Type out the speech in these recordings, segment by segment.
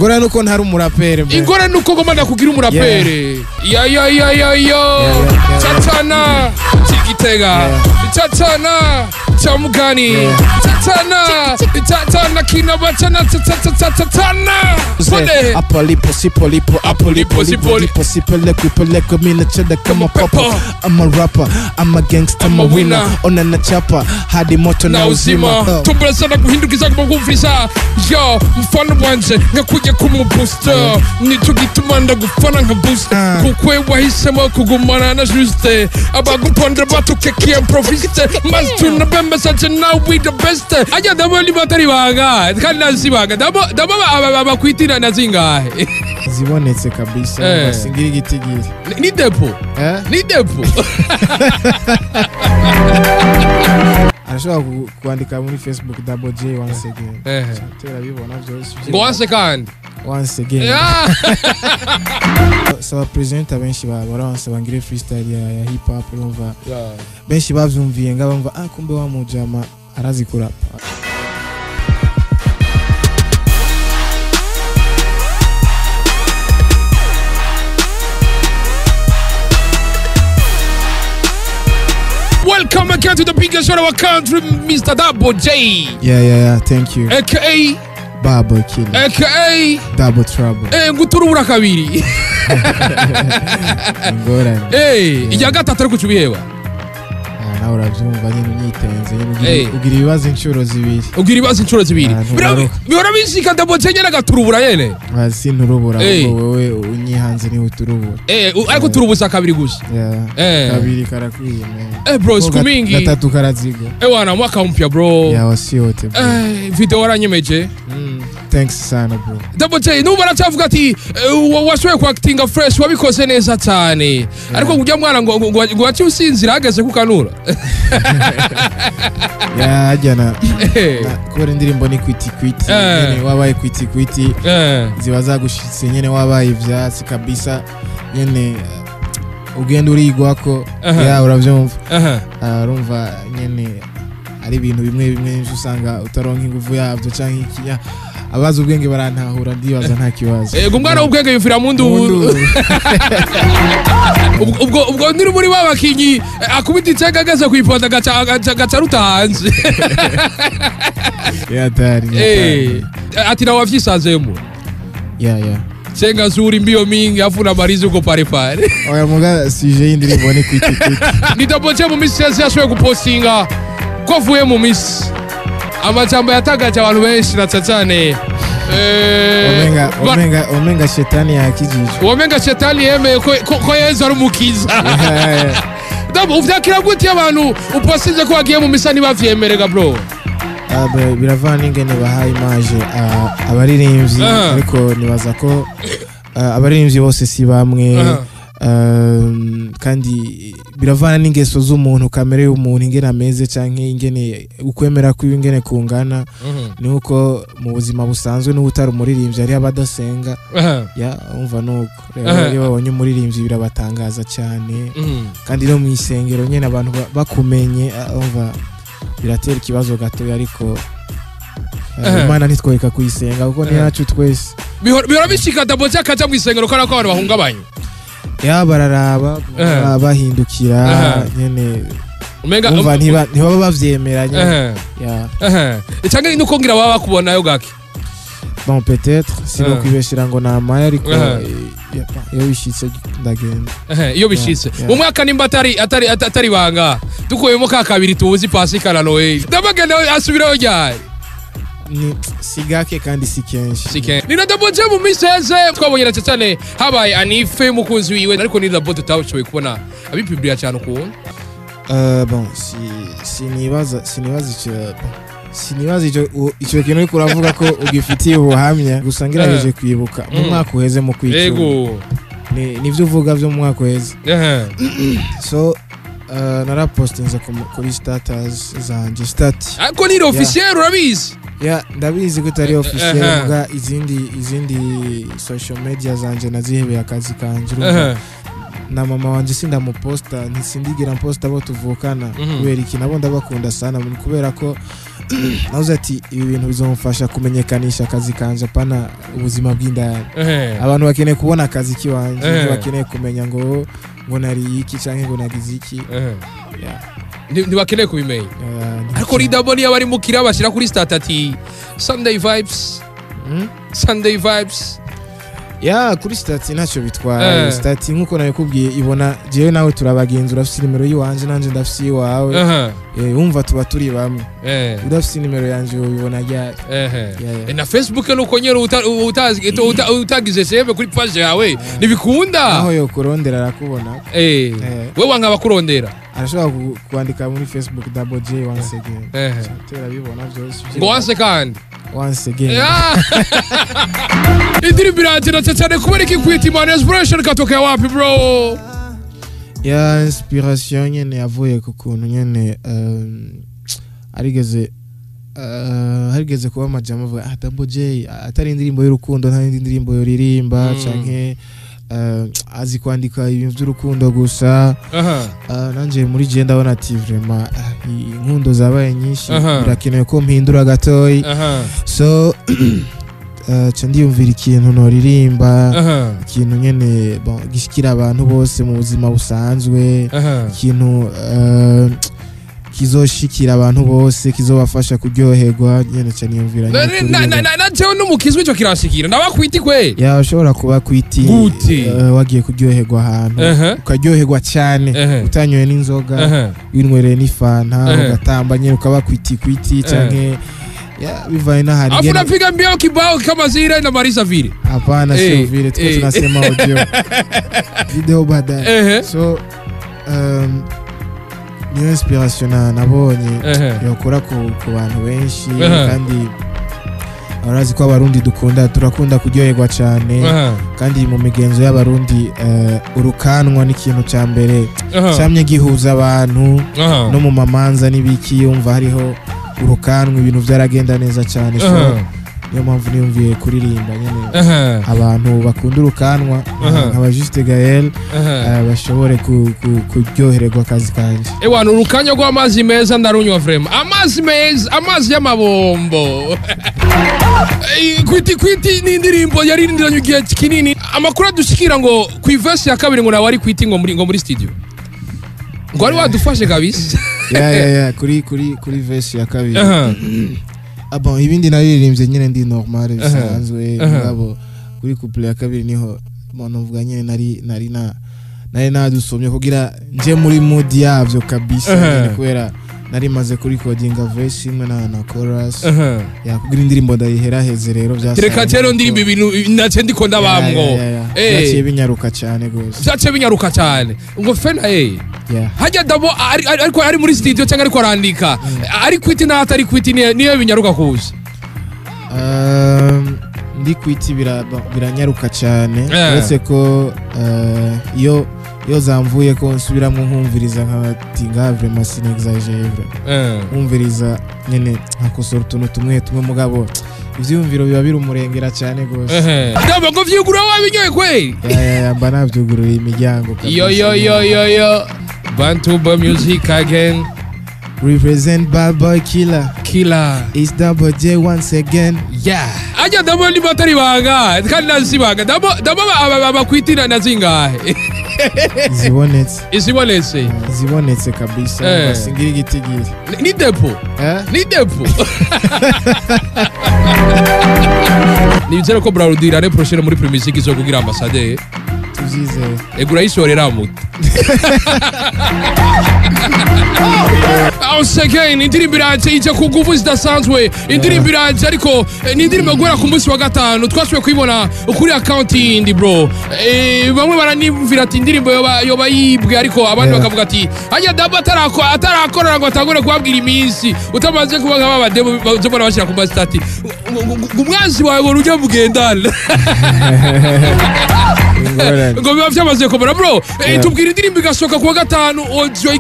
Ingorane nuko ntari umurapere man. Ingorane nuko ngomba ndakugira umurapere. Ya ya ya ya yo. Chachana Chigitega. Chachana Chamugani. Chachana Chachana kinabachana chachana. Hapo lipo sipo lipo hapo lipo lipo lipo sipelekwe pelekwe mimi nacheza kama papa. I'm a rapper, I'm a gangster, I'm a winner. Ona na chapa hadi moto na uzima. Tumbura sana kuhindukiza kumvisa. Yo, mfano wanje ngakuja kumubooster. Nico gituma ndagufana nka booster. Kukwe wahisemo kugumana na juste. Abagupondra batukeke improviste. Mastu na bembe sache now we the best. Aja dabo libatari banga. Kandi nazibanga. Dabo dabo abakwitina nazingahe. Zibonetse kabisa. Singira igitigiri. Ni depo. Ni depo. Arashobora kuandika muri Facebook Double J once again. Turabibona byose. Ngo once again. Once again. Saba presenter benshi baranse bangire freestyle ya hip hop urumva. Benshi bavyumviye ngabamva ah kumbe wa mujama arazi kurapa. Welcome again to the biggest show of our country, Mr. Double J. Yeah, yeah, yeah, thank you. AKA Babo Killer. AKA Double Trouble. Eh, nguturubura kabiri. Ingorane. Eh, ijya gatatu ariko cubiheba. Ah, nawe uravyumva nyine unyitenze nyine ugira ibibazo inshuro zibiri. Ugira ibibazo inshuro zibiri. Bihora bishika Double J nyene agaturubura yene. Ah, sinturubura ahubwo wewe unyihanze ni uturubura. Eh, ariko turubuza kabiri gusa. Yeah. Kabiri karakwiye man. Eh bro, siku mingi. Gatatu karaziga. Eh wana mwaka mpya bro. Yeah, wasi wote bro. Eh, video waranyemeje. Thanks sana bro. Double J nubu baracavuga ati washoboye ku actinga fresh wabikoze neza cyane. Ariko kujya mwana ngo ngo waci usinzira hageze kukanura. Ya ajana. Kubera indirimbo ni kwiti kwiti nyene wabaye kwiti kwiti. Ziba zagushitse nyene wabaye ivyatsi kabisa nyene ugenda urigwako ya uravyumva. Urumva nyene ari ibintu bimwe bimwe usanga utaronka inguvu yavyo canke ikinya. Abazi ubwenge barantahura ndibaza nta kibazo. Yego umwana w'ubwenge yufira mu nduru. Ubwo ubwo ndiri muri babakinyi akubita icega ageze kuiponda gaca rutanze. Ya tari. Eh, ati nawe wavyisanzemo. Yeah, yeah. Chenga zuri mbio mingi afu na marizi uko pare pare. Oya muga sije y'indirimbo ni kwiti kwiti. Ni Double J mu misi yashoboye gupostinga ko avuye mu misi. Amajambo yatagaje abantu benshi na cyane. Omenga shetani yakijije. Omenga shetani yemeye ko Yezu ari umukiza. Double uvyakira gute abantu upostinze ko wagiye mu misa ntibavyemerega bro? Biravana n'ingene bahaye image abaririmbyi ariko nibaza ko abaririmbyi bose si bamwe. Kandi biravana n'ingeso z'umuntu kamere y'umuntu ingene ameze canke ingene ukwemera kwiwe ingene kungana. Ni uko mu buzima busanzwe n'utari umuririmbyi ari abadasenga ya umva nuko rero iyo babonye umuririmbyi birabatangaza cyane. Kandi no mu isengero nyene abantu bakumenye umva biratera ikibazo gato ariko Imana ntitwereka kuyisenga kuko ni yacu twese. Bihora bishika Double J akaja mu isengero kandi ko abantu bahungabanye. Ya bararaba bahindukira nyene umva ntibaba bavyemera nyene. Ya. Canke nuko ngira baba bakubonayo gake. Bon peut-être sino kwibeshira ngo namaye ariko iyo bishitse ndagenda. Iyo bishitse. Mu mwaka nimba atari banga dukuyemo ka kabiri tuzi Pasika na Noel. Ndabagenda asubirayo ryari. Ni sigake kandi si kenshi. Ni na Double J mu misi yeze twabonye cyane habaye anife mukunzi wiwe ariko ni Double tutashoboye kubona abipublia cyane ukuntu. Bon sinibaza icyo kintu uriko uravuga ko ugifitiye ubuhamya gusa ngerageje kwibuka mu mwaka uheze mu kwicuma. Yego. Nivyo uvuga vyo mu mwaka uheze. So narapostinze kuri status zanje stati. Ariko ni officiel urabizi? Yeah, ndabizi ko itari officiel muga izindi social media zanje nazihebeye akazi kanje. Na mama wanje sindamuposta ntisindigira mposta abo tuvukana kubera iki nabo ndabakunda sana kubera ko Navuze ati ibi bintu bizomfasha kumenyekanisha akazi kanje, apana ubuzima bw'indani. Abantu bakeneye kubona akazi kiwanje, bakeneye kumenya ngo nari iki canke ngo nagize iki. Yeah. Ntibakeneye kubimenya. Ariko Ridabo niyo bari mukira bashyira kuri status ati "Sunday vibes", "Sunday vibes". Ya, kuri status ntacyo bitwaye. Status, nkuko nabikubwiye, ibona jewe nawe turabagenzi. Urafise nimero yiwanje, nanje ndafise iyiwawe. Wumva tuba turi bamwe. Udafise nimero yanje ubibona ryari? Yeah. Na Facebook nuko nyene, utagize j'aime kuri page yawe ntibikunda. Aho yo kurondera arakubona. Wewe wanga bakurondera. Arashobora kwandika muri Facebook "Double J once again". Turabibona byose. Ngo once kandi. Once again. Yeah. Indirimbo irangira cyane kubera iki kwita Imana, inspiration katokea wapi, bro? Ya, inspiration nyene yavuye ku kuntu nyene arigeze harigeze kuba amajambo avuga ah, Double J atari indirimbo y'urukundo nta yindi ndirimbo yoririmba, canke azi kwandika ibintu by'urukundo gusa. Nanje muri je ndabona ati vraiment inkundo zabaye nyinshi, birakenewe ko mpindura gatoyi. So ca ndiyumvira ikintu noririmba, ikintu nyene, bon, gishikira abantu bose mu buzima busanzwe, ikintu kizoshikira abantu bose, kizobafasha kuryoherwa nyene. Ca niyumvira nyene kuririmba. Na jewe n'umukizwe ico kiranshikira, ndabakwiti kwe. Ya, ushobora kuba kwiti. Gute? Wagiye kuryoherwa ahantu, ukaryoherwa cyane, utanyoye n'inzoga, winywereye n'ifanta, ugatamba nyene, ukaba kwiti kwiti, canke ya bivaye n'ahantu Afu nyene. napiga mbio kibao kama zile namaliza vile. Hapana, sio vile, tuko tunasema audio, video baadaye. So niyo inspiration nabonye yokora ku bantu benshi, kandi urazi ko Abarundi dukunda, turakunda kuryoherwa cyane, kandi mu migenzo y'Abarundi urukanwa ni ikintu cya mbere cyamye gihuza abantu. No mu mamanza n'ibiki, yumva hariho urukanwa, ibintu byaragenda neza cyane. So niyo mpamvu niyumviye kuririmba nyene abantu bakunda urukanwa nka Juste Gaël bashobore kuryohererwa akazi kanje. Ewana, urukanya rw'amazi meza ndarunywa vraiment, amazi meza, amazi y'amabombo. Kwiti kwiti ni indirimbo yaririndiranye igihe kinini. Amakuru adushikira ngo ku verse ya kabiri ngo nawe ari kwiti ngo muri studio ngo wari wadufashe kabisa. Ya, kuri verse ya kabiri. Ah bon, ibindi naririmbye nyine ndi normal bisanzwe, mugabo kuri couplet ya kabiri niho umuntu uvuga nyine nari nadusomye kugira nje muri mood yavyo kabisa, nyine kubera nari maze kuri recordinga verse imwe na chorus, ya, kugira indirimbo ndayiheraheze rero byasaba Reka rero ndirimbo ibintu nace ndiko ndabamwo. Byaciye binyaruka cyane gose. Vyaciye binyaruka cyane ngo fena hajya dabo ariko ari muri studio cyangwa ariko arandika, ari kwiti n'ahatari kwiti, niyo binyaruka kuza. Ndi kwiti biranyaruka cyane, uretse ko iyo zamvuye ko nsubiramo nkumviriza nkabati nga vraiment sinexagère vraiment, nkumviriza nyene nkakosora utuntu tumwe tumwe, mugabo ivyiyumviro biba biri umurengera cyane gose. Dabo ngo vyigura wabinyoye kweli? Ya, mba navyuguruye imiryango kabisa. Yo yo yo yo yo, Bantu Boy Music again. Represent Bad Boy Killer. Killer. It's Double J once again. Yeah, ajya dabo niba atari ibanga kandi nazi ibanga, dabo dabo bakwitira na zingahe? Zibonetse. Izibonetse. Zibonetse kabisa. Basingira igitigiri. Ni depo. Eh? Ni depo. Nibizere ko Brarudi l'année prochaine muri Primusic izokugira ambassadeur. Tuvyizere. Egura yisorera muto. Once again, indirimbo iranje ije ku nguvu zidasanzwe. Indirimbo iranje, ariko ni indirimbo guhera ku munsi wa gatanu twasubiye kuyibona kuri account yindi, bro. Bamwe baranivira ati indirimbo yoba yibwe, ariko abandi bakavuga ati hajya dabo atarakorora ngo atangure kubabwira iminsi utamaze kuba nka babademo bazobona bashyira ku ma status ngo umwanzi wawe ngo ujya mugendana. Ingorane. Ngo biba byamaze komera, bro. Tubwira, indirimbo igasohoka kuwa gatanu, audio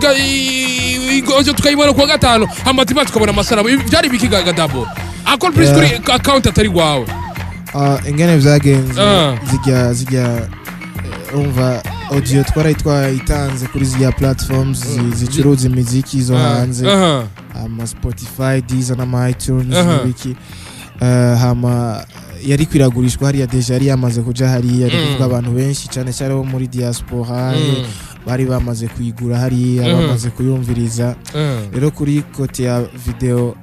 audio tukayibona kuwa gatanu, amatima tukabona amasanamu. Ibi byari biki gadabo akora please kuri account atari gwawe? Ah, ingene vyagenze, zijya umva, audio twari twayitanze kuri zirya platforms zicuruza imiziki zo hanze. Ama Spotify, Deezer n'ama iTunes n'ibiki. Hama yari kwiragurishwa hariya, déjà yari yamaze kuja hariya, ni kuvuga abantu benshi cyane cyane bo muri diaspora bari bamaze kuyigura hariya, bamaze kuyumviriza. Rero kuri côté ya video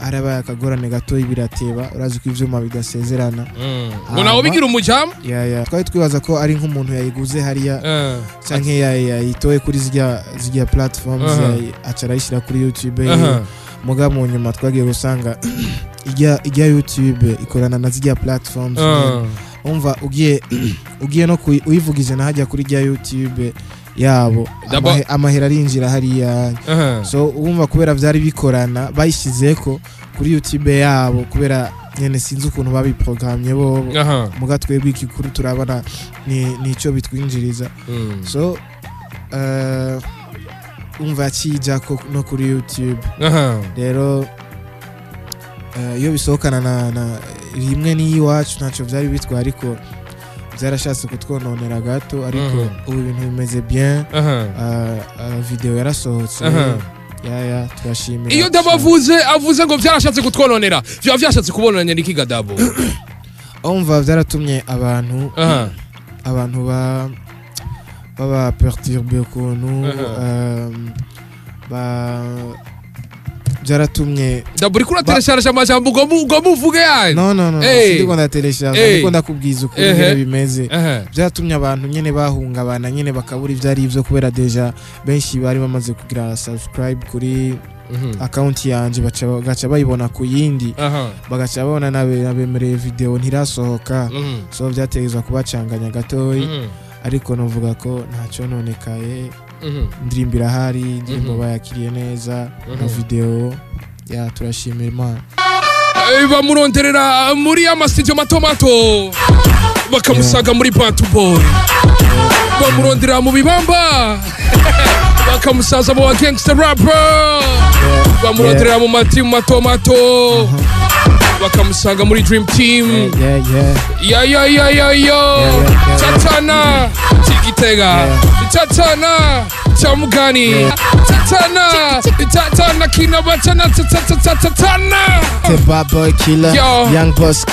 harabaye akagorane gato, birateba, urazi ko ivyuma bidasezerana. Ngo nawe bigira umujamu. Ya, twari twibaza ko ari nk'umuntu yayiguze hariya canke yayitoye kuri zirya platforms, aca arayishyira kuri YouTube. Muga mu nyuma twagiye gusanga ijya YouTube ikorana na zirya platforms. Umva, ugiye no uyivugije na hajya kuri rya YouTube yabo, amahera arinjira hariya. So urumva, kubera byari bikorana, bayishyizeko kuri YouTube yabo, kubera nyene sinzi ukuntu babiprogramye bobo. Muga twebwe igikuru turabona ni nico bitwinjiriza. So umva, yakijako no kuri YouTube. Rero iyo bisohokana na rimwe n'iyiwacu ntacyo byari bitwaye, ariko byarashatse kutwononera gato, ariko ubu ibintu bimeze bien. Video yarasohotse. Ya, turashimira. Iyo ndabavuze avuze ngo byarashatse kutwononera, byaba byashatse kubononera iki, Gadabo? Umva, byaratumye abantu abantu ba baba perturbé ukuntu. Ba byaratumye Dabo, uriko uratereshaje amajambo ngo muvuge yani. No, no, no, sindiko ndateleshaje, ndiko ndakubwiza ukuri ingene bimeze. Byaratumye abantu nyene bahungabana nyene, bakabura ibyo ari byo, kubera déjà benshi bari bamaze kugira subscribe kuri account yanje, baca bagaca bayibona ku yindi, bagaca babona nabemereye video ntirasohoka. So byategezwa kubacanganya gatoyi, ariko novuga ko ntacyo nonekaye. Indirimbo irahari, indirimbo bayakiriye neza na video ya, turashimira Imana. Bamuronderera muri amasitidiyo mato mato, bakamusaga muri Bantu Boy, bamuronderera mu bibamba, bakamusaza mu ba gangster rapper, bamuronderera mu matimu mato mato, bakamusanga muri Dream Team. Ya ya ya ya yo. Yeah. Tatana Chigitega, Tatana Chamugani, Tatana Tatana Kina Batana Tatana. The bad boy killer. Yo. Young boss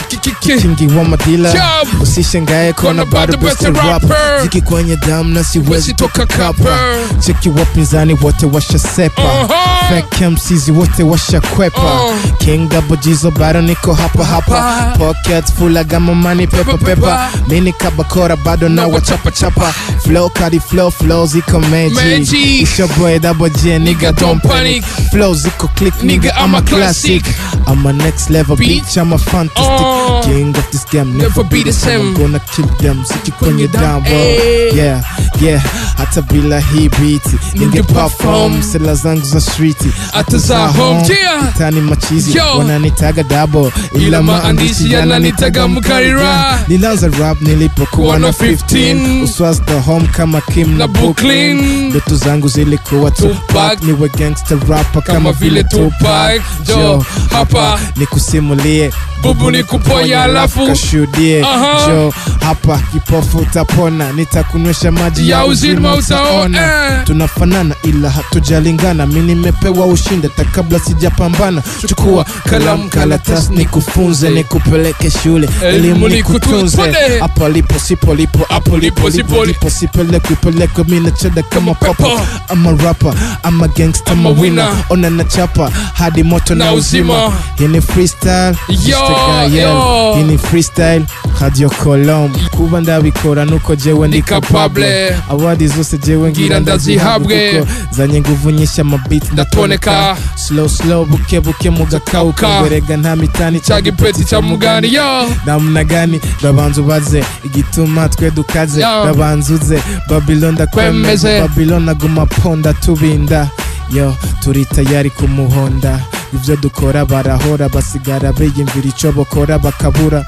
kingi wa madila. Job. Usishangae kona bado best rapper, ziki kwenye damu na siwezi Wezi toka kapa. kapa. Cheki wapinzani wote washasepa, fake MCs wote washakwepa. King Double Jizo bado niko hapa hapa. Hapa. Pockets full gama money paper Paper, paper. paper. Mini kabakora bado na Na wachapa chapa, flow kadi flow, flow ziko magic. Magic. It's your boy Double G, nigga, don't panic. Flow ziko click, nigga, I'm a classic, I'm a next level Beat. bitch, I'm a fantastic king of this game. Never be the same. I'm gonna kill them, ziki kwenye down bro. Hey. Yeah, hata bila hii beat ninge Ninge perform perform. sela zangu za street Hata za home. Yeah. Tani machizi Yo. wananitaga Double, Ila maandishi yananitaga Mkarira. Nilianza rap nilipokuwa na 15, Uswazi the home kama Kim na Na Brooklyn. Brooklyn. Ndoto zangu zilikuwa Tupac, Tupac. niwe gangster rapper Kama kama vile vile Tupac. Tupac. Jo, Jo, hapa nikusimulie bubu nikuponya alafu kashuhudie. Jo, hapa kipofu utapona, nitakunywesha maji ya uzima utaona. Tunafanana ila hatujalingana, mi nimepewa ushindi hata kabla sijapambana. Chukua kalamu karatasi nikufunze, nikupeleke shule Elimu elimu nikutunze. nikutunze. Hapo lipo sipo lipo, hapo lipo Lipo, sipo, lipo lipo sipelekwe pelekwe, mi nacheda kama Kama popo. pepo. I'm a rapper, I'm a gangster, I'm a I'm a winner. winner. Ona nachapa hadi moto na Na uzima. uzima. Hii ni freestyle, Yo, Mr. Gael. yo. Hii ni freestyle Radio Colombe. Kuba ndabikora nuko jewe ndi Ndi capable. capable. Award zose jewe ngira Ngira ndazihabwe ndazihabwe. kuko zanye nguvu nyinshi, amabeat Ndatoneka. Slow slow, buke buke mugakauka, Kauka. ngwerega nta mitani Cha gipeti cha mugani yo. Namna gani? Babanza ubaze igituma twe dukaze. Yo. Babanza uze Babylon ndakwemeze. Kwemeze. Babylon aguma ponda tubinda yo, turi tayari kumuhonda. Ibyo dukora barahora basigara biyumvira ico bokora bakabura.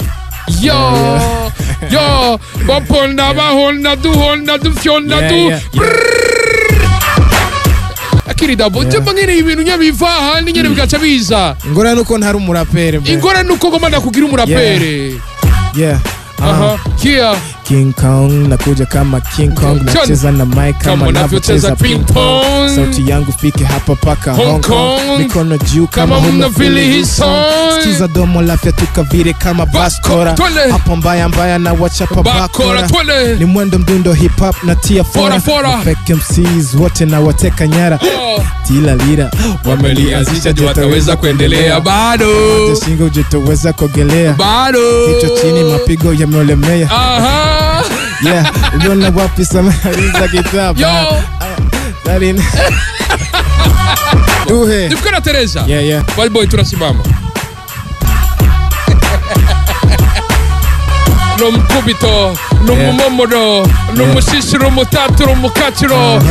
Yo yo, baponda bahonda duhonda dufyonda du Akiri Dabo, jemba nyene ibintu nyabiva ahandi nyene bigaca biza. Ingorane nuko ntari umurapere, man. Ingorane nuko ngoma ndakugira umurapere. Yeah. Aha, yeah. King Kong, nakuja kama King Kong, nacheza na mic kama navyocheza ping pong. Sauti yangu fike hapa paka Hong Kong, mikono juu kama mnafili hii song. Sikiza domo lafyatuka vile kama baskora, hapo mbaya mbaya na wachapa bakora. Ni mwendo mdundo hip hop na tia fora, fake MCs wote na wateka nyara. Tila lira wamelianzisha juu wataweza kuendelea bado, shingo hujatoweza kuogelea bado, kichwa chini mapigo yameolemea. Yeah, uliona wapi samariza kitabu? Duhe. Tuko na Teresa. Yeah, yeah. Bad boy tunasimama. Nomkubito, nomumomoro, nomushishiro, mutaturo, mukachiro.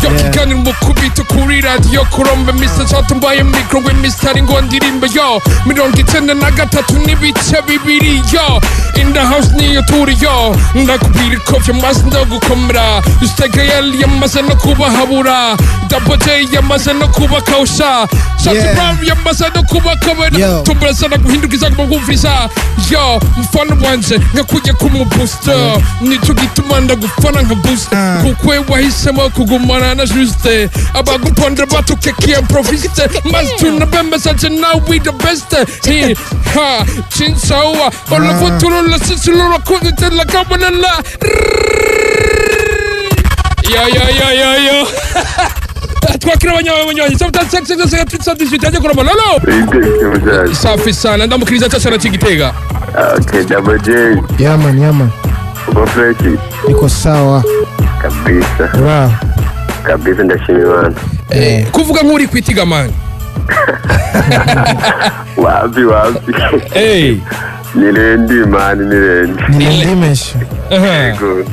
Yokikani mukubito kuri radio kurombe Mr. Chatumbaye micro with Mr. Ngwandirimbe yo. 93.2 yo. In the house niyo turi yo. Ndakubira kofi maze ndagukomera. Ustegayel yamaze no kubahabura. Double J yamaze no kubakausha. Shati yamaze no kubakabera. Tumbraza guhindukiza kumviriza. Yo, mfano wanje ngakuja kumubooster. Nico gituma ndagufana nka booster. Kukwe wahisemo kugumana na Juste. Abagupondra batukeke improviste. Maze tunabembe saje now we the best. He ha chinsawa. Olafutulu sisulu kunite la kabanala. Yo yo yo yo yo. Twakira abanywanyi. 75 ajya kuroma lolo. Safi sana ndamukiriza cyane cy'igitega. Okay, Double J. Yeah man, yeah man. Uko fresh? Niko sawa. Kabisa. Wow. Kabisa ndashima Imana. Kuvuga nkuri kwitiga man. Wapi wapi. Hey. Nirendi man, nirendi. Nirendi mesh. Ego.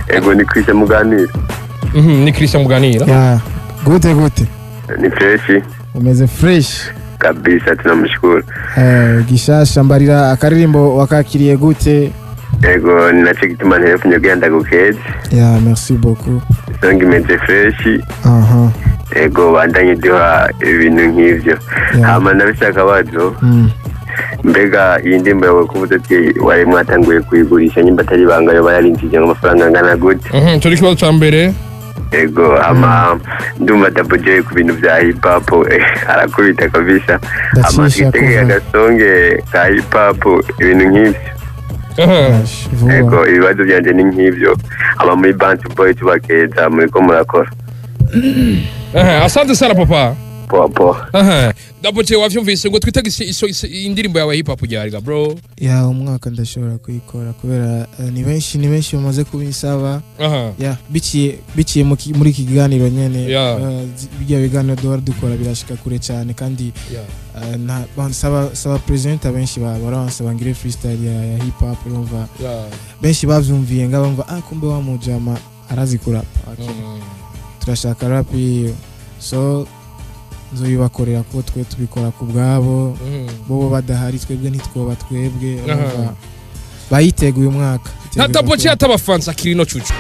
Ego ni Christian Muganira. Ni Christian Muganira. Yeah. Gute gute. Ni fresh. Umeze fresh. Kabisa tunamshukuru. Gishasha mbarira akaririmbo wakakiriye gute? Ego ninacho gituma ntefunye kugenda gukeze. Yeah, merci beaucoup. Song imeze fresh. Aha. Ego bandanye duha ibintu nk'ivyo. Hama nabishaka bazo. Mbega iyi ndimbo yawe kuvuze ati wari mwatanguye kuyigurisha nyimba atari banga yo bayarinjije amafaranga angana gute? Turi kibazo ca mbere. Ego ama ndumva Double J ku bintu vya hip hop arakubita kabisa. Ama kitegeka gasonge ka hip hop ibintu nk'ivyo. Ego ibibazo byanje ni nk'ivyo. Aba muri Bantu Boy tubakeza muri ko murakora. Asante sana papa. Poa poa. Double J wavyumvise ngo twitege indirimbo yawe hip hop ujyariga bro. Yeah, umwaka ndashobora kuyikora kubera ni benshi bamaze kubinsaba. Yeah, biciye muri iki kiganiro nyene. Bijya biganiro duhora dukora birashika kure cyane kandi saba presenter benshi baransaba ngire freestyle ya hip hop urumva. Benshi bavyumviye ngabamva kumbe wa mujama arazi kurapa. Turashaka rap so nzobibakorera ko twe tubikora ku bwabo bo badahari twebwe ntitwoba twebwe bayiteguye umwaka nta Double J atabafansa kirino cucu.